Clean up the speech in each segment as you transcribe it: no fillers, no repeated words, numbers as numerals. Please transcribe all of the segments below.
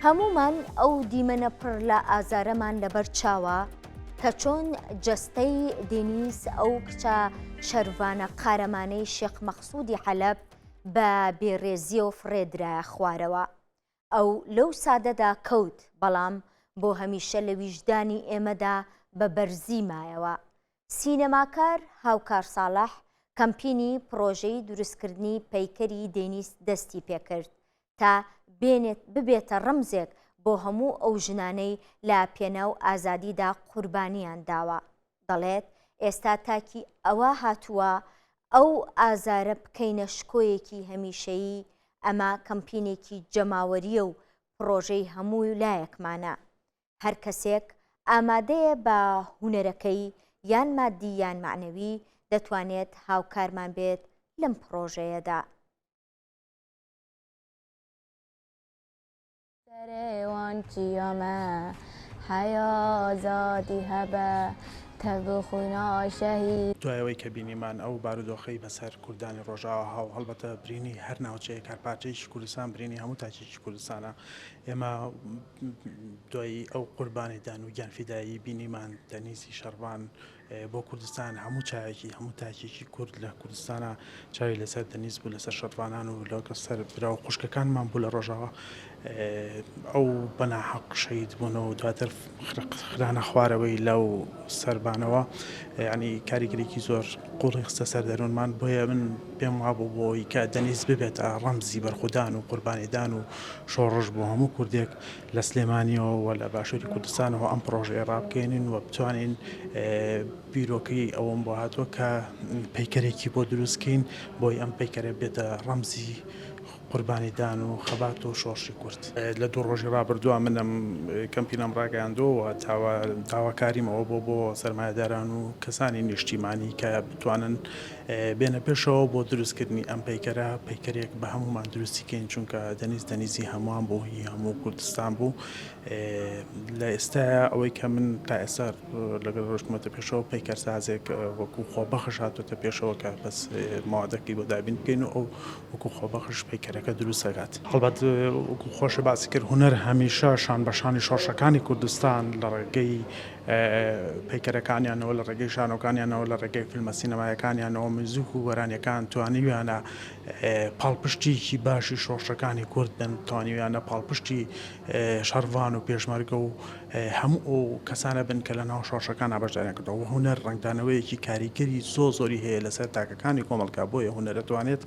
هەموومان ئەو دیمەنە پڕ لە ئازارەمان لەبەر چاوە کە چۆن جەستەی دێنیز ئەو کچە شەرڤانە قارەمانەی شێخ مەقسوودی حەلەب بە بێڕێزیەوە فڕێدرایە خوارەوە. ئەو لەو سادەدا کەوت، بەڵام بۆ هەمیشە لە ویژدانی ئێمەدا بە بەرزی مایەوە. سینەماکار هاوکار ساڵح کەمپینی پڕۆژەی دروستکردنی پەیکەری دێنیس دەستی پێکرد تا بێنێت ببێتە ڕەمزێک بۆ هەموو ئەو ژنانەی لە پێناو ئازادیدا قوربانیان داوە. دەڵێت ئێستا تاکی ئەوە هاتووە ئەو ئازارە بکەینە شکۆیەکی هەمیشەیی، ئەمە کەمپینێکی جەماوەرییە و پڕۆژەی هەموو لایەکمانە. هەر کەسێک ئامادەیە بە هونەرەکەی یان مادی یان مەعنەوی دەتوانێت هاوکارمان بێت لەم پڕۆژەیەدا. دوای ئەوەی کە بینیمان ئەو بارودۆخەی بەسەر کوردانی ڕۆژاوا هاو هەڵبەتە برینی هەر ناوچەیەک هەر پارچەیەکی کوردستان برینی هەموو تاکێکی کوردستانە ئێمە دوای ئەو قوربانیدان و گیانفیدایی بینیمان دەنیزی شەڕڤان بۆ کوردستان هەموو چاوێکی هەموو تاکێکی کورد لە کوردستانە چاوی لەسەر دەنیز بوو لەسەر شەڕڤانان و لەگەڵ سەر برا و خوشکەکانمان بوو لە ڕۆژاوا ئەو بەناحەق شەهید بوون و دواتر خرانە خوارەوەی لەو سەربانەوە ینی کاریگەرێکی زۆر قوڵی خستە سەر دەروونمان بۆیە من پێم وابوو بۆی کە دەنیز ببێتە ڕەمزی بەرخودان و قوربانیدان و شۆڕش بۆ هەموو کوردێک لە سلێمانیەوە و لە باشووری کوردستانەوە ئەم پڕۆژەیە ڕابگەیەنین و بتوانین بیرۆکەی ئەوەم بۆ هاتووە کە پەیکەرێکی بۆ دروست کەین بۆی ئەم پەیکەرە بێتە ڕەمزی قوربانیدان و خەبات و شۆڕشی کورد. لە دوو ڕۆژی ڕابردووە من ئەم کەمپینەم ڕاگەیاندووە و داواکاریم ئەوە بۆ بۆ سەرمایەداران و کەسانی نیشتیمانی کە بتوانن بێنە پێشەوە بۆ دروستکردنی ئەم پەیکەرە، پەیکەرێک بە هەموومان دروستی کەین، چونکە دەنیز دەنیزی هەمووان بوو، هی هەموو کوردستان بوو. لە ئێستایا ئەوەی کە من تا ئێستا لەگەڵ ڕۆشتمەتە پێشەوە پەیکەرسازێک وەکو خۆبەخش هاتۆتە پێشەوە کە بەس مەوادەکەی بۆ دابین بکەین و ئەو وەکو خۆبەخش پەیکەرەکە دروست دەکات. هەڵبەت وەکو خۆشی باسی کرد هونەر هەمیشە شان بە شانی شۆڕشەکانی کوردستان لە ڕێگەی پەیکەرەکانیانەوە، لە ڕێگەی شانۆکانیانەوە، لە ڕێگەی فیلمە سینەمایەکانیانەوە، میوزیک و گۆرانیەکان توانیویانە پاڵپشتیکی باشی شۆڕشەکانی کورد بن، توانیویانە پاڵپشتی شەڕڤان و پێشمەرگە و هەموو ئەو کەسانە بن کە لە ناو شۆڕشەکانا بەشداریان کردووە و هونەر ڕەنگدانەوەیەکی کاریگەری زۆر زۆری هەیە لەسەر تاکەکانی کۆمەڵگا، بۆیە هونەر دەتوانێت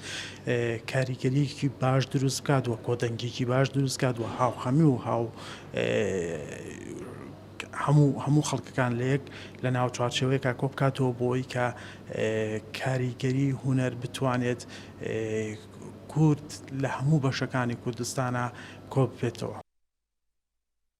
کاریگەریەکی باش دروست بکات و کۆدەنگیەکی باش دروست بکات و هاوخەمی و هاو هەموو هەموو خەڵکەکان لە یەک لە ناو چوارچێوەیەکا کۆ بکاتەوە بۆ ئەوەی کە کاریگەری هونەر بتوانێت کورد لە هەموو بەشەکانی کوردستانا کۆ ببێتەوە.